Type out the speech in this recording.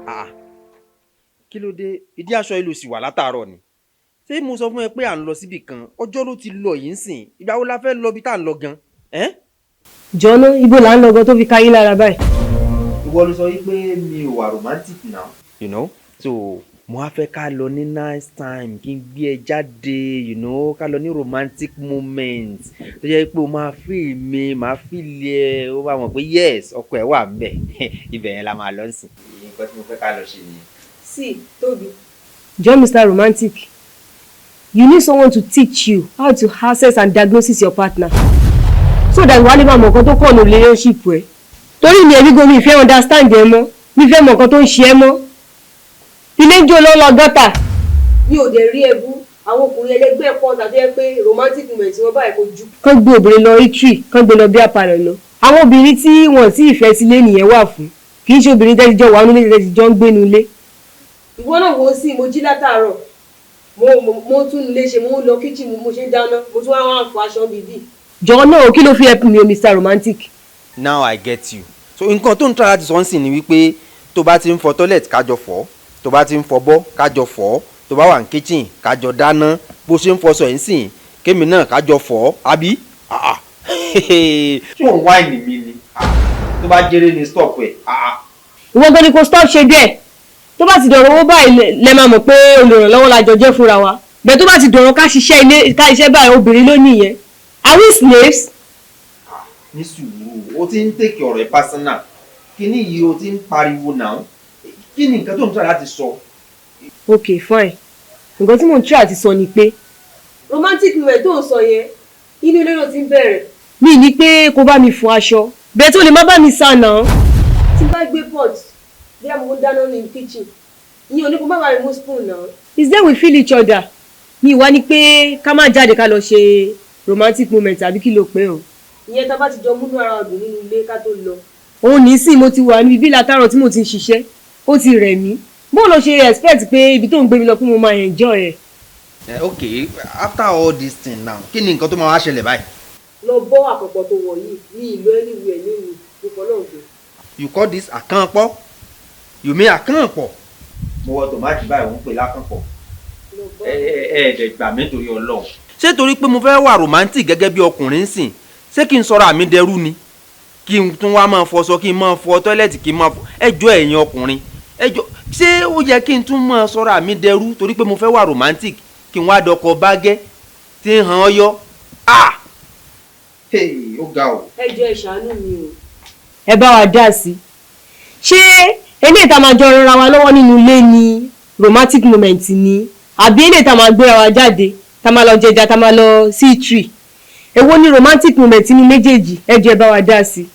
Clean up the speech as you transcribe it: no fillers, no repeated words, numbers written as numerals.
Ah, kí ló dé? Ìdí aṣọ ìlú sì wà látàárọ̀ ni. Ṣé mo sọ fún ẹ pé à ń lọ síbì kan? Ọjọ́ ló ti lọ yìí ń sìn. Ìgbà wo la fẹ́ lọ bí tá à ń lọ gan? Ẹ́. Jọ̀ọ́nà, ibo là ń lọ gan tó fi káyín lára báyìí? Ìwọ ló sọ wípé mi ò wà romantic now. So mo á fẹ́ ká lọ ní nice time, kí n gbé ẹ jáde, ká lọ ní romantic moment tó jẹ́ pé o máa feel mi, máa feel ẹ, ó bá mọ̀ pé yes, ọkọ ẹ wà ń bẹ̀. Ibẹ̀ yẹn la máa lọ sìn. Nǹkan tí mo fẹ́ ká lọ ṣe nìyẹn. See, Tobi. John, Mr. Romantic, you need someone to teach you how to access and diagnose your partner so that wàá lè máa mọ̀ nǹkan tó kàn ní relationship ẹ. Torí mi, ẹ̀mí gan mi fẹ́ understand ẹ mọ́, mi fẹ́ mọ̀ nǹkan tó ń ṣe ẹ mọ́. Ilé ń jó lọ́lọ́ gọ́tà. Mi ò dẹ̀ rí ẹbú àwọn ọkùnrin ẹlẹgbẹ́ pọ̀ tàbí ẹ pé romantic moment wọn báyìí kò ju. Kán gbé obìnrin lọ eatery, kán gbé lọ bí apalọ̀ lọ. Àwọn obìnrin tí wọn tí ìfẹ́ sílé nìyẹn wà fún. Kì í ṣe obìnrin tẹ́tí jọ wà nílé, tẹ́tí jọ ń gbénu ilé. Ìwọ náà wò ó sí, mo jí látàárọ̀, mo tún ilé ṣe, mo ń lọ kitchen, mo ṣe ń dáná, mo tún wá wá fọ aṣọ bíbí. Jọ̀ọ́ náà, kí ló fi help mi o, Mr. Romantic? Now I get you. So nǹkan tó ń try láti sọ ń sìn ni wípé tó bá ti ń fọ toilet, kájọ fọ̀, tó bá ti ń fọ bọ́, kájọ fọ̀, tó bá wà ní kitchen, kájọ dáná, bó ṣe ń fọṣọ ẹ̀ ń sìn, kémi náà kájọ fọ̀, àbí? Ah, ah. Ṣé òun whine mi ni? Ah, tó bá jẹ́rẹ́ ni, stop ẹ̀. Ah. Ìwọ gan ni kò stop ṣe díẹ̀. Tó bá ti dọ̀rọ̀ owó báyìí, lẹ máa mọ̀ pé olùrànlọ́wọ́ la jọ jẹ́ fúnra wa. Bẹ́ẹ̀ tó bá ti dọ̀rọ̀ ká ṣiṣẹ́ ilé, ká iṣẹ́ báyìí, obìnrin ló nìyẹn. Are we slaves? Ní sùúrù, o ti ń take ọ̀rọ̀ ẹ̀ personal. Kíní yìí o ti ń pariwo náà. Kí ni nǹkan tó ń try láti sọ? Okay, fine. Nǹkan tí mò ń try àti sọ ni pé romantic moment tó ń sọ yẹn, inú ilé náà ti ń bẹ̀rẹ̀. Mi ní pé kó bá mi fọ aṣọ, bẹ́ẹ̀ tó lè má bá mi sá náà. Tí bá gbé pot bí a mo ń dáná ní kitchen, ìyẹn ò ní kó má bá mi mú spoon náà. Is there we feel each other. Mi wá ní pé ká má jáde ká lọ ṣe romantic moment, àbí kí ló pé o? Ìyẹn tá a bá ti jọ múnú ara dùn nínú ilé ká tó lọ. Òun ní sí mo ti wà níbi bí látàárọ̀ tí mo ti ń ṣiṣẹ́, ó ti rẹ̀ mí. Bó ló ṣe expect pé ibi tó ń gbé mi lọ pé mo máa enjoy ẹ̀? Okay, after all this thing now, kí ni nǹkan tó máa wá ṣẹlẹ̀ báyìí? Lọ bọ́ àkọ́pọ̀ tó wọ̀ yìí ní ìlú anywhere nínú ìfọ̀ náà gbé. You call this àkànpọ̀? You mean àkànpọ̀? Mo wọ tòmátì báyìí, òun pè lákànpọ̀. Ẹ ẹ ẹ dẹ̀ gbà mí torí Ọlọ́run. Ṣé torí pé mo fẹ́ wà romantic gẹ́gẹ́ bí ọkùnrin sìn, ṣé kí n sọ̀rọ̀ àmì dẹrú ni? Kí n tún wá máa fọṣọ, kí n máa fọ toilet, kí n máa fọ. Ẹ jọ̀ọ́, ẹ̀yin ọkùnrin, ẹ jọ̀ọ́, ṣé ó yẹ kí n tún máa sọ̀rọ̀ àmì dẹrú torí pé mo fẹ́ wà romantic, kí n wá dọkọ bágẹ́ tí ń hàn ọ́ yọ? Ah! Hey, ó ga o. Ẹ jọ̀ọ́, ẹ ṣàánú mi o. Ẹ bá wa dá sí i. Ṣé eléyìí tá a máa jọ rọra wa lọ́wọ́ nínú ilé ni romantic moment ni, àbí eléyìí tá a máa gbéra wa jáde, tá a máa lọ jẹja, tá a máa lọ sí eatery? Èwo ni romantic moment ní méjèèjì? Ẹ jọ̀ọ́, ẹ bá wa dá sí i.